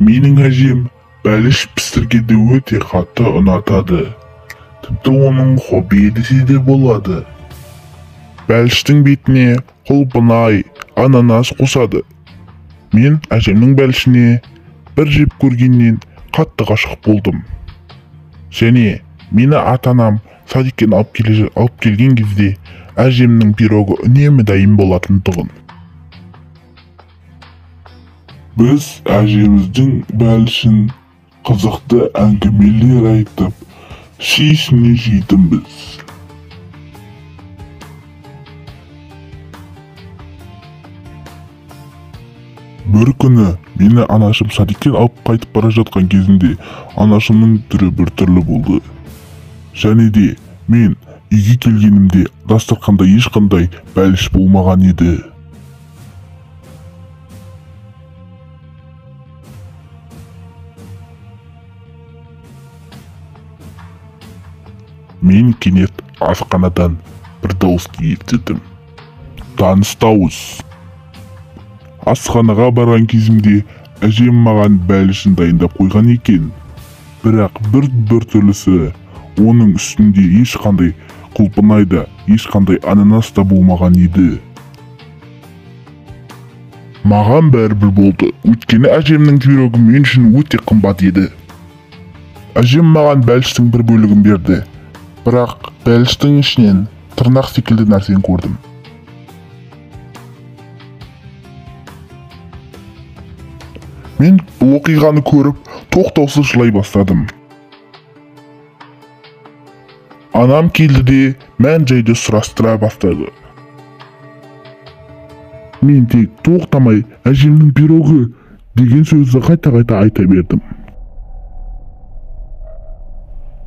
Менің әжем бәліш пісіргенді өте қатты ұнатады. Тіпті оның хоббиі десе де болады. Бәліштің бетіне құлпынай, ананас қосады. Мен әжемнің бәлішіне бір жеп көргеннен қатты ғашық болдым. Және мені ата-анам садиктен алып келген кезде әжемнің пирогы үнемі дайын болатындығын. Біз әжеміздің бәлішін қызықты әңгімелер айтып, сүйсіне жейтінбіз. Бір күні мені анашым садиктен алып қайтып бара жатқан кезінде анашымның түрі біртүрлі болды. Және де мен үйге келгенімде дастарханда ешқандай бәліш болмаған еді. Мен кенет асханадан бір дауысты естідім. Таныс дауыс. Асханаға барған кезімде әжем маған бәлішін дайындап қойған екен. Бірақ бір түрлісі, оның үстінде ешқандай құлпынай да, ешқандай ананас та болмаған еді. Маған бәрібір болды, өйткені әжемнің пирогы мен үшін өте қымбат еді. Әжем маған бәліштің бір бөлігін берді. Бірақ бәліштің ішінен тырнақ секілді нәрсені көрдім. Мен бұл оқиғаны көріп, тоқтаусыз жылай бастадым. Анам келді де мән-жайды сұрастыра бастады. Мен тек тоқтамай әжемнің пирогы деген сөзді қайта-қайта айта бердім.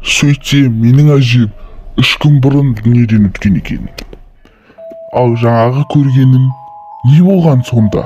Сөйтсе, менің әжем 3 күн бұрын дүниеден өткен екен. Ал жаңағы көргенім не болған сонда?